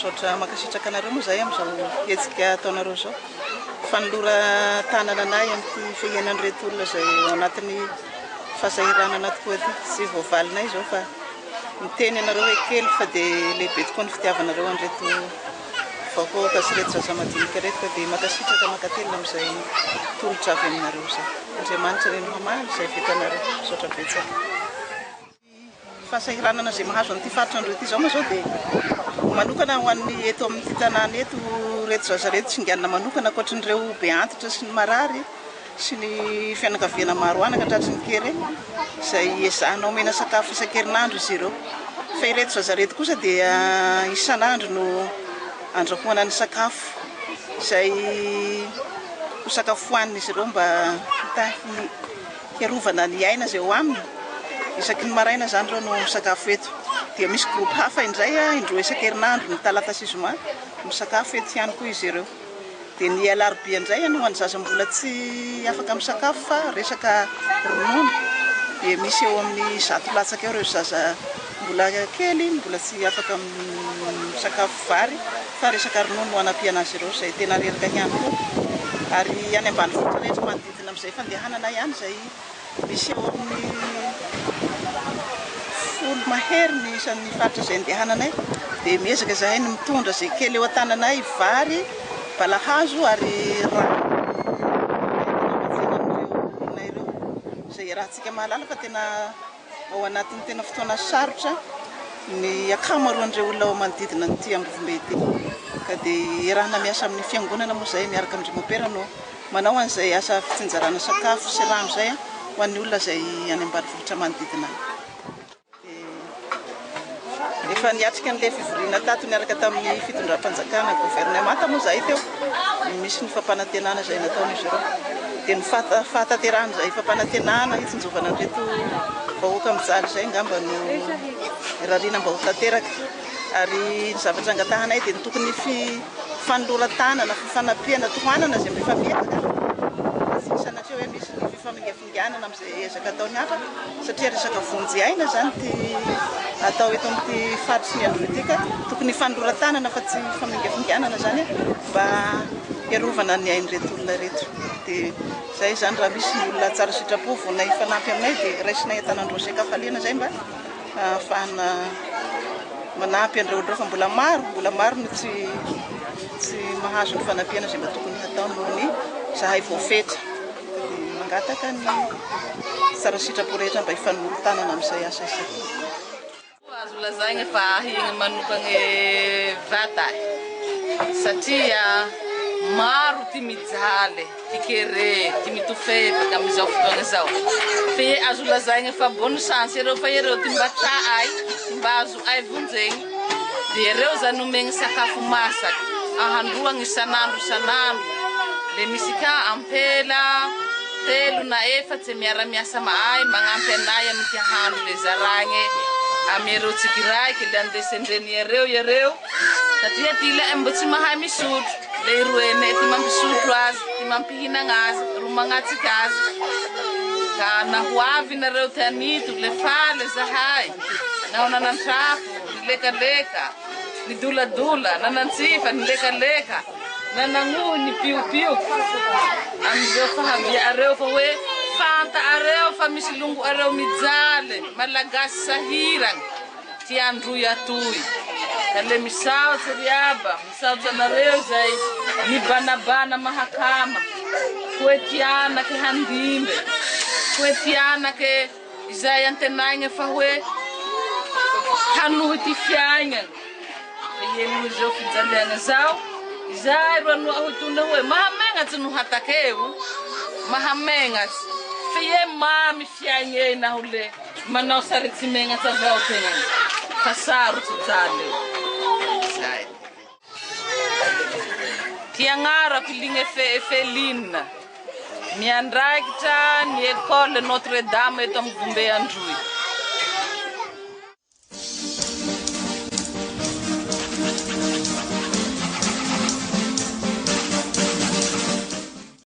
Misaotra mankasitraka anareo moa izahay amin'izao hetsika ataonareo izao. Fanoloran-tanana anay amin'ity fiainan'ireto olona izay ao anatin'ny fahasahiranana tokoa ity. Tsy voavalinay izao fa miteny ianareo hoe kely fa dia lehibe tokoa ny fitiavanareo an'ireto vahoaka sy ireto zaza madinika ireto ka dia mankasitraka mankatelina amin'izay tolotra avy aminareo izay. Andriamanitra anie no hamaly izay vitanareo. Misaotra betsaka. Fahasahiranana izay mahazo an'ity faritra Androy ity izao moa izao dia manokana ho an'ny eto amin'ity tanàna eto ireto zaza ireto singanina manokana ankoatran'ireo be antitra sy ny marary sy ny fianakaviana maro anaka tratry ny kere izay ezahana omena sakafo isan-kerinandro izy ireo. Fa ireto zaza ireto kosa dia isan'andro no andrahoana ny sakafo izay ho sakafoanin'izy ireo mba hitahy hiarovana ny aina izay eo aminy. Isaky ny maraina izany ireo no misakafo eto. Dia misy groupe hafa indray indroa isan-kerinandro, ny talata sy zoma, misakafo eto ihany koa izy ireo. Dia ny alarobia indray ho an'ny zaza mbola tsy afaka misakafo fa resaka ronono. Dia misy eo amin'ny zato latsaka eo ireo zaza mbola kely, mbola tsy afaka misakafo vary fa resaka ronono no anampiana azy ireo izay tena reraka ihany koa. Ary any ambanivohitra rehetra manodidina. Manodidina amin'izay fandehanana ihany izay misy eo amin'ny folo mahery ny isan'ny faritra izay andehananay dia miezaka izahay ny mitondra izay kely eo an-tananay, vary, balahazo ary rano entina hamatsiana an'ireo olona ireo izay iarahantsika mahalala fa tena Ao anatin'ny tena fotoana sarotra ny ankamaroan'ireo olona ao manodidina an'ity Ambovombe ity. Ka dia iarahana miasa amin'ny fiangonana moa izahay miaraka amin-dry Mopera no manao an'izay asa fitsinjarana sakafo sy rano izay ho an'ny olona izay any ambanivohitra manodidina any. Dia efa niatrika an'ilay fivoriana tato niaraka tamin'ny fitondram-panjakana, governemanta moa izahay teo, misy ny fampanantenana izay nataon'izy ireo. Dia ny fahatanterahan'izay fampanantenana hitsinjovana an'ireto vahoaka mijaly izay angamba no irariana mba ho tanteraka. Ary ny zavatra angatahanay dia ny tokony fifanoloran-tanana, fifanampiana, tohanana izay mba efa miezaka fa tsy sanatria hoe misy ny fifamingafinganana amin'izay ezaka ataon'ny hafa satria resaka vonjy aina izany ity atao eto amin'ity faritry ny Androy ity ka tokony hifanoloran-tanana fa tsy hifamingafinganana izany mba hiarovana ny ain'ireto olona ireto. Dia izay izany raha misy ny olona tsara sitrapo vonona hifanampy aminay dia raisinay an-tanan-droa sy an-kafaliana izay mba ahafahana manampy an'ireo olona ireo fa mbola maro, mbola maro no tsy tsy mahazo ny fanampiana izay mba tokony hatao noho ny izahay voafetra. Dia mangataka ny tsara sitrapo rehetra mba hifanolo-tanana amin'izay asa izay. Azo lazaigny fa ahiagny manokagny vata'e satria maro ty mijaly, ty kere, ty mitofebaka amizao fotoagna zao fe azo lazaigny fa bonne chance ereo fa ereo ty mba tra'ay, ty mba azo'ay vonjegny de ereo zany omegny sakafo masaky ahandroagny isan'andro isan'andro le misy ka ampela Telo na efatse miara-miasa ama'ay magnampy anay amy ty ahandro le zaragne amy iareo tsikiraiky le andesen-dreny iareo iareo satria ty ila'e mbo tsy mahay misotro le i roenay ty mampisotro azy ty mampihinagna azy ro magnatsiky azy ka naho avy nareo ty anito le fale zahay naho nanantrafo nilekaleka nidoladola nanantsifa nilekaleka Nanagnohy ny piopioky amin'ireo fahavia'areo fa hoe fanta'areo fa misy longo'areo mijaly, Malagasy sahiragna, ty Androy atoy. Ka le misaotse ry aba, misaotse anareo izay mibanabana mahakama, hoe ty anake handimbe, hoe ty anake Izay antenaigna fa hoe hanohy ty fiaignana. Fa ie noho izao fijaliagna zao, izay ro anoa ho tondra hoe mahamegnatse no hatakeo, mahamegnatse. Fe ie mamy fiaigna ey naho le manao sary tsy megnatse avao tegna fa sarotsy jaly eo. Zay. Ty agnarako Ligne Feline, miandraikitra ny Ecole Notre Dame eto Ambovombe Androy.